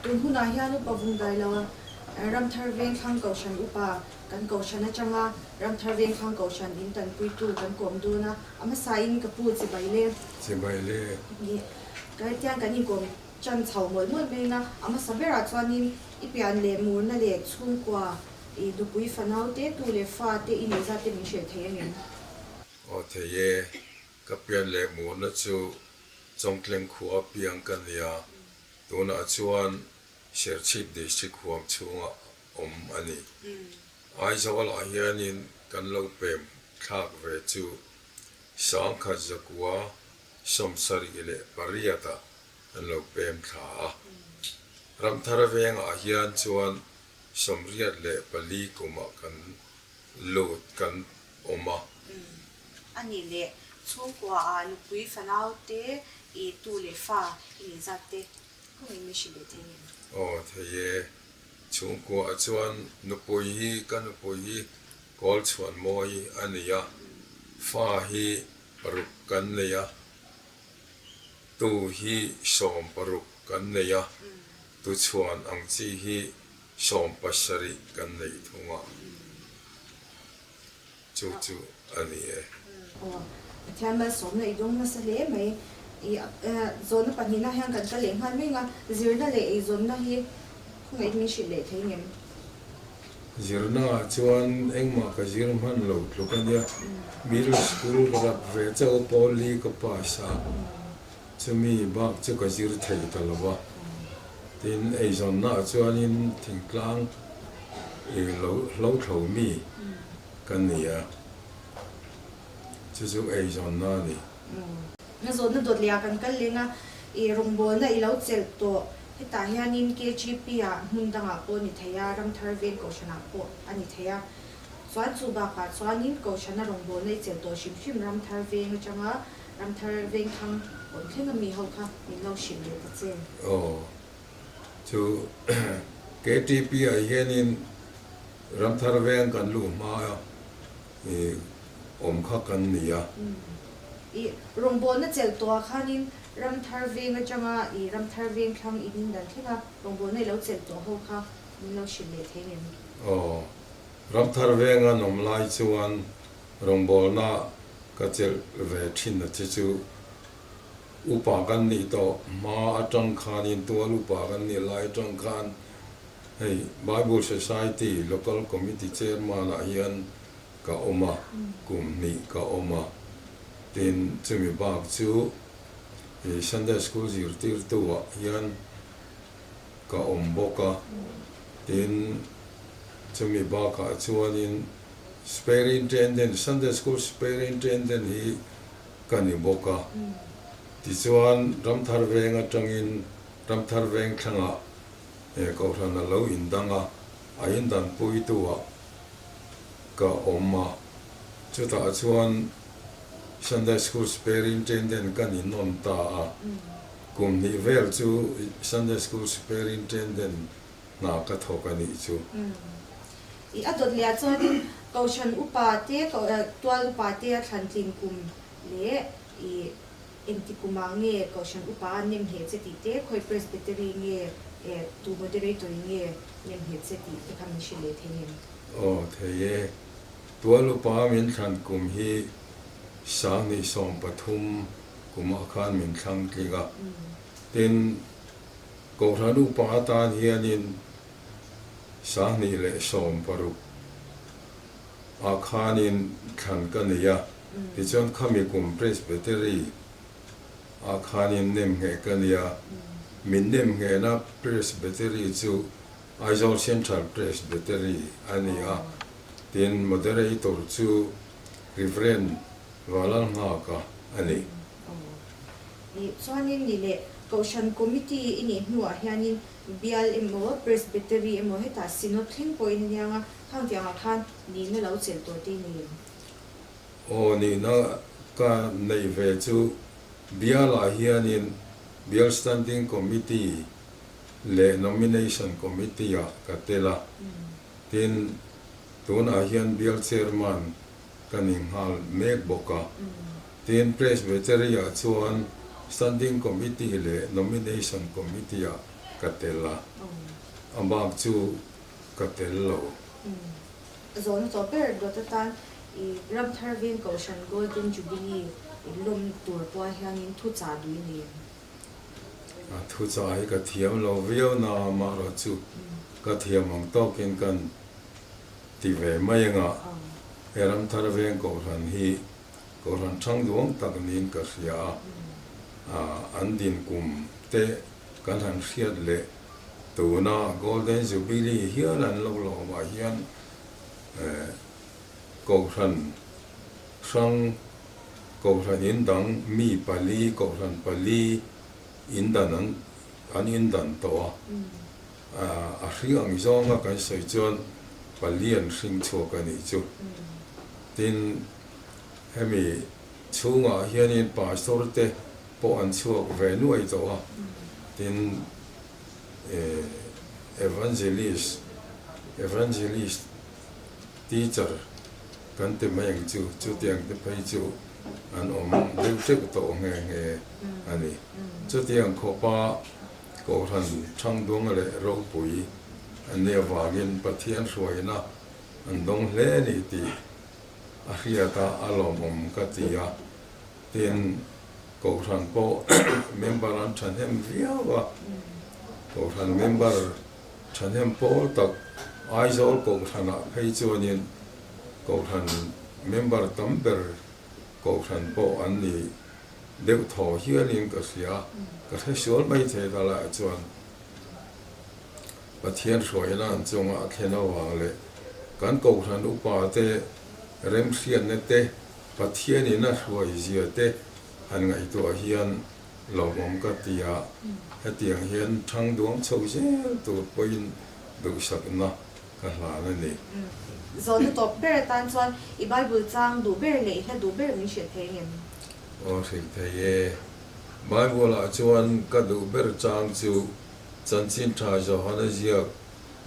Tun hunah hian Upa Vungdailoa Ramthar Vengthlang Kohhran Upa kan Kohhran atanga Ramthar Vengthlang Kohhran in tanpuitu kan kawm dawn a, a hmasain ka pu chibai le. Chibai le. Ka hetiang kan inkawm chan chho mawlh mawlh mai na, a hmasa berah chuanin i pian leh murna leh chhungkua i nupui fanau te tu leh fa te i neih zat te min hrilh thei angem? Aw thei e, ka pian leh murna chu Chawngtleng khua piang ka nia, tunah chuan Serchhip District huam chhunga awm a ni. Aizawlah hianin kan lo pem thlak ve chu Sangkhat Zakua 78-ah kan lo pem thla a. Ramthar vengah hian chuan 84 kumah kan lut kan awm a. A nih leh chhungkua ah nupui fanau te i tu leh fa i nih zat te kawngin min hrilh leh thei ngem? Aw thei e, chhungkua ah chuan nupui hi ka nupui hi kawl chhuan mawi a ni a, fa hi paruk kan nei a, tu hi 16 kan nei a, tuchhuan ang chi hi 17 kan neih thung a, chu chu a ni e. Aw, Pathian malsawmna i dawng nasa hle mai. I zawnna pahnihna hian kan kal leh nghal mai ang a, zirna leh eizawnna hi khawngaih min hrilh leh thei ngem? Zirna ah chuan engmah ka zir hman lo tluk a nia, middle school ka rap ve chauh a, pawl li ka pass a, chumi bak chu ka zir thei ta lo va. Tin, eizawnna ah chuanin thingtlang i lo hlo thlo mi ka ni a, chu chu eizawnna a ni. Na zawnna dawt leh ah kan kal leng a, i rawngbawlna i lo chelh tawh. Hetah hianin KGP ah hmun dangah pawh a ni thei a, Ramthar Veng Kohhranah pawh a ni thei a. Chuan chu bakah chuanin Kohhrana rawngbawlna i chelh tawh hrim hrim Ramthar Veng atanga Ramthar Vengthlang awm thleng ami ho kha min lo hrilh leh ta che. Aw, chu KTP ah hianin Ramthar Veng kan luh hma a i awm kha kan ni a. I rawngbawlna chelh tawhah khanin Ramthar Veng atanga i Ramthar Veng thlang in in dan thleng a, rawngbawlna i lo chelh tawh ho kha min lo hrilh leh thei ngem? Aw, Ramthar Veng an awm lai chuan rawngbawlna ka chelh ve thin a che chu upa kan nih tawh hma atang khanin tual upa kan nih lai atang khan hei Bible Society Local Committee Chairman ah hian ka awm a, kum hnih ka awm a, tin chumi bak chu i Sunday School zirtirtu ah hian ka awm bawk a, tin chumi bakah chuanin Superintendent, Sunday School Superintendent hi ka ni bawk a, tichuan Ramthar Veng atangin Ramthar Veng thlangah Kohhran a lo indang a, a indanpuitu ah ka awm a, chutah chuan Sunday School Superintendent ka ni nawn ta a, kum hnih vel chu Sunday School Superintendent hna ka thawk a nih chu. I a dawt leh ah chuanin Kohhran upa te, tual upa te a thlan tlin kum leh i engti kumah nge Kohhran upa a nem hneh che tih te, khawi Presbytery nge tu Moderator in nge nem hneh che tih te kha min hrilh leh thei ngem? Aw thei e, tual upa min thlan kum hi 2013 kumah khan min thlang tling a, tin Kohhran upa atan hianin 2016 ah khanin thlan ka nei a, tichuan khami kum Presbytery ah khanin nem ngheh ka nia, min nem nghehna Presbytery chu Aizawl Central Presbytery a ni a, tin Moderator chu Rev. Valalnghaka a ni. Aw. Chuanin ni leh Kohhran Committee i nih hnuah hianin Bial emaw Presbytery emaw hetah Synod thleng pawhin a niang a, khang tiangah khan nihna lo chelh tawh te i nei em? Aw, nihna ka neih ve chu Bialah hianin Bial Standing Committee leh Nomination Committee ah ka tel a, tin tunah hian Bial Chairman ka ni nghal mek bawk a, tin Presbytery ah chuan Standing Committee leh Nomination Committee ah. ka tel a, a bak chu ka tel lo. Zawhna tawh ber dawt atan i Ramthar Veng Kohhran Golden Jubilee lawm tur pawh hianin thuchah duh i nei em? A thuchah hi ka thiam lo viau na amaherawh chu ka thiam ang tawkin kan ti ve mai anga he Ramthar Veng Kohhran hi Kohhran thang duang tak niin ka hria a, an din kum te kan han hriat leh tuna Golden Jubilee hial an lo lawmah hian Kohhran hrang, Kohhran in dang mi pali, Kohhran pali in dan an an in dan tawh a, a hring ang zawnga kan sawi chuan pali an hring chhuak a nih chu. Tin, hemi chhungah hianin pastor te pawh an chhuak ve nuai tawh a, tin evangelist, evangelist teacher kan ti mai ang chu, chutiang te phei chu an awm deuh teuh tawh nghe nghe a ni. Chutiang khawpa Kohhran Thangduang leh Ropui an nih avangin Pathian hruaina an dawng hle a ni tih a hriat a, a lawmawm ka ti a. Tin, Kohhran pawh member an thahnem viau a, Kohhran member thahnem pawl tak Aizawl Kohhranah phei chuanin Kohhran member tam ber Kohhran pawh an ni deuh thaw hialin ka hria, ka hre sual mai thei ta lah chuan. Pathian hruaina an chunga a thlen avang leh kan Kohhran upa te remhriatna te, Pathianin a hruai zia te han ngaihtuah hian lawmawm ka ti a, hetiang hian thang duang chho zel tur pawhin duhsakna ka hlan a ni. Zawhna tawp ber atan chuan i Bible chang duh ber leh i hla duh ber min hrilh thei ngem? Aw hrilh thei e. Bible ah chuan ka duh ber chang chu Chanchin Tha Johana ziak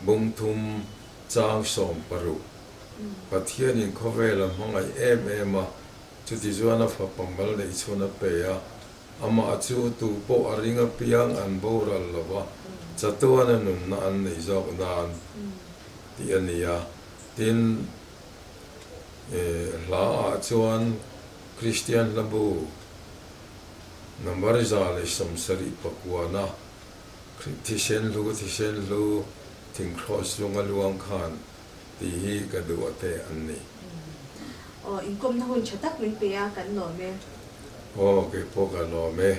bung thum chang 60. Pathianin khawvel a hmangaih em em a, chuti chuan a fapa mal neih chhun a pe a, amah chu tu pawh a ring apiang an boral lo va, chatuana nunna an nei zawk nan tih a ni a. Tin, hla ah chuan Kristian hlabu number 179 Thisen hlu, thisen hlu, thing kraws lunga luang khan tih hi ka duh a te an ni. Aw, inkawmna hun tha tak min pe a, kan lawm e. Aw, kei pawh ka lawm e.